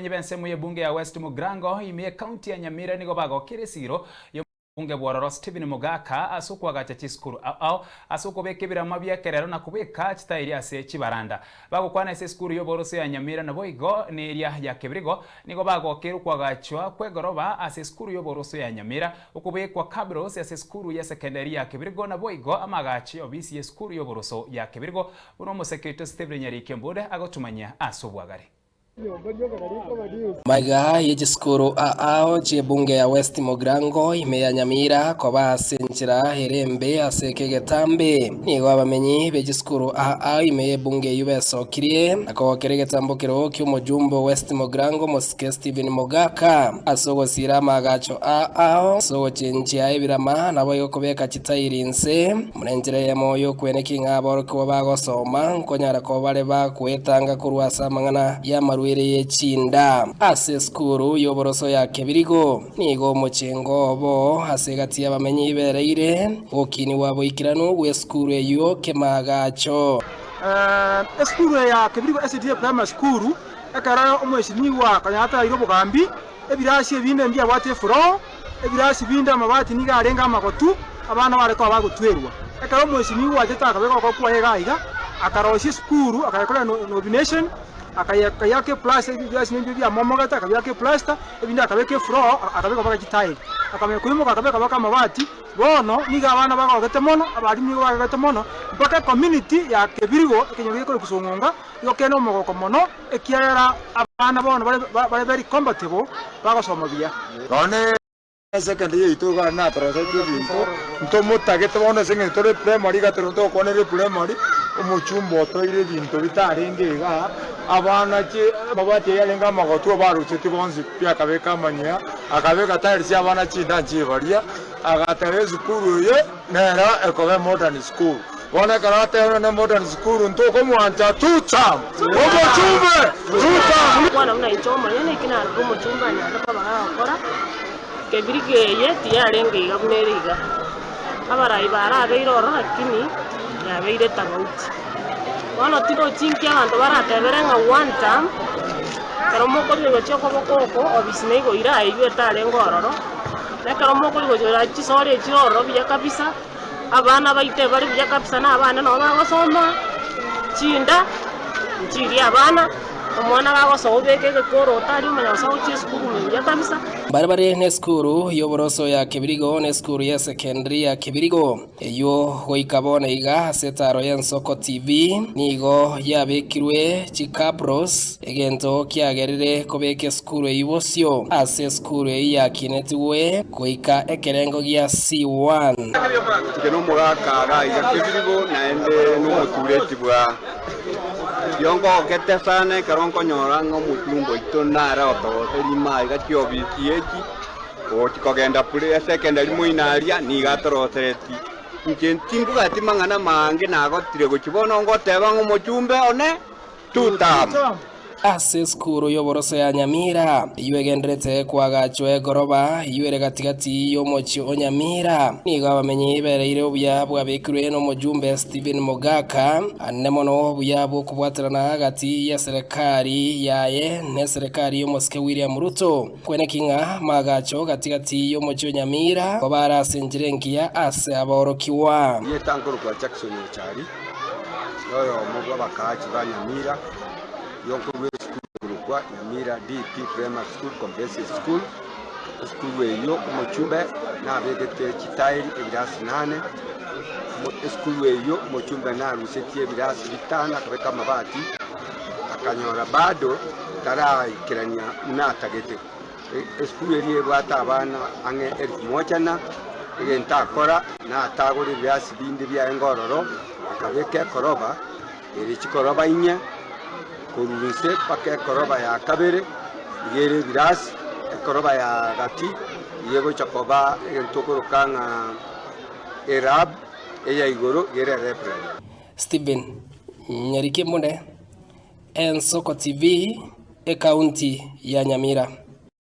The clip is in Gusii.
Abamenyi b'ensemo y'ebunge ya West Mugirango ime y'ecounty ya Nyamira nigo bagokire esiro y'omobunge bw'ororo Stephen Mogaka ase okoagacha chisukuru ao ao ase okobeka ebirama bi'ekerero na kobeka chitairi ase chibaranda. Bagokwana ase esukuru y'oboroso ya Nyamira naboigo neria ya Kebirigo nigo bagokeire okoagachwa kw'egoroba ase esukuru y'oboroso ya Nyamira, okobekwa cabros ase esukuru y'esekendari ya Kebirigo naboigo amagacho y'obisi y'esukuru y'oboroso ya Kebirigo Buna omoseke oito Stephen Nyariki Mbude agotumanyia ase obwagare. Maiga ye chisukuru ao chi'ebunge ya West Mugirango ime ya Nyamira koba ase enchera ere embe ase eke egetambe. Nigo abamenyi be chisukuru ao ime y'ebunge eyio besokirie na kogokera egetambo keroo ki'omojumbe o West Mugirango omosike Stephen Mogaka ase ogosiira amaagacho ao ase ogochenchia ebirama naboigo kobeka chitairi inse. Buna enchera eyemo y'okweneki ng'a aborokigwa bagosoma nkonyara koba bare bakwetanga korwa ase amang'ana y'amarwaire ye chinda. Ase esukuru y'oboroso ya Kebirigo nigo omochengo obo ase egati y'abamenyi bereire gokinigwa boikeranu bw'esukuru eyio kemaagacho. Esukuru eye ya Kebirigo SDA Primary School ekero omwesimigwa konya ataraire obogambi, ebirasi ebinde mbiabwate efloor, Ebirasi binde amabati nigo arenge amagotu, abana bare koba bagotwerwa. Ekero omwesimigwa achete akabeka okoboko kwaye iga iga, akarosia esukuru, akayekorera nomination, akayeaka eplasta, ebirasi nibio biamomogete, akabiaka eplasta, ebinde akabeka efloor, akabeka mpaka chitairi. Akamanya koimoka akabeka mpaka amabati, bono nigo abana bagogete mono, abalimu nigo bagogete mono, mpaka ecommunity ya Kebirigo, ekenyoro gekorokwa Song'onga, nigo kere nomogoko mono, ekiagera abana bono bare very comfortable bagosoma buya. Nonya esekendary yaito iga natorosetie ebinto, ntomotagete bono ase eng'encho tore primary iga tore togokwanera eprimary, omochumba otoire ebinto bitarenge igaa, abana chi amabati ayio arenge amagotu obarusetie bonsi pi akabeka amanyia, akabeka tiles abana chinda nchibaria, agateba esukuru eye nero ekoba emodern school. Bono ekero ateba ne modern school ntokomwancha tutam! Omochumbe! Tutam! Kwana buna inche omonyene, eki narora omochumba anyarete koba gagokora, kebirigi eye tiyarenge iga buna ere iga. Abarai barabeire ororo lakini yabeire tofauti. Bono tindochi nki abanto baratebere ng'a one term, ekero mokorigereria okoboko oko, obisi naigoire aye etarenge ororo, na ekero mokorigochora chisori echire ororo buya kabisa. Abana baito ebare buya kabisa na abana nabo bagosoma chinda nchiria abana, omwana gagosoa obeke egekoro otari omanya gose agochia esukuru ime buya kabisa. Mbare bare nesukuru y'oboroso ya Kebirigo na esukuru y'esekendiri ya Kebirigo, eyio goika bono iga ase etaaro y'Ensoko TV nigo yabekirwe chikabros, Egento kiagerire kobeka esukuru eyio bosio ase esukuru eyio yakinetigwe goika ekerengo gia C1. Inche nomogaka iga iga kebirigo naende nomotureti bwa Riyo ngogete sana ekero nkonyora ng'a omochumba oito nare otogoseria ime aiga chiofisi echi, ogochi kogenda pre secondary moino aria nigo atorosereti. Inche timbwati mang'ana maange nagotire gochia bono ngoteba ng'a omochumbe one. Tutam. Ase esukuru y'oboroso ya Nyamira, eyio egenderete koagachwa egoroba eyio ere gati-gati y'omochie o Nyamira, nigo abamenyi bereire obuya bwabekirwe nomojumbe Stephen Mogaka, anene mono obuya bw'okobwaterana gati y'eserekari yaye n'eserekari y'omosike William Ruto, kweneki ng'a maagacho gati-gati y'omochie o Nyamira koba are ase enchera engiya ase aborokigwa. Erieta nkorokwa Jackson Ochari. Noyomo bw'abakaachi ba Nyamira, oyio esukuru ekorokwa Nyamira DP Primary School Comprehensive School. Esukuru eyio omochumbe nabegete chitairi ebirasi nane, esukuru eyio omochumbe narusetie ebirasi bitano akabeka amabati, akanyora bado taraikerania buna atagete. Esukuru eria ebwate abana ang'e elfu moja na egento akora natagore ebiasi binde biaye ororo, akabeka ekoroba ere chikoroba inye korwa inse mpaka ekoroba ya kabere, iga ere ebirasi, ekoroba ya gati iga egocha koba egento okoroka ng'a elab, eya igoro iga ere elibrary. Stephen Nyariki Mbune, Ensoko TV, Ekaunti ya Nyamira.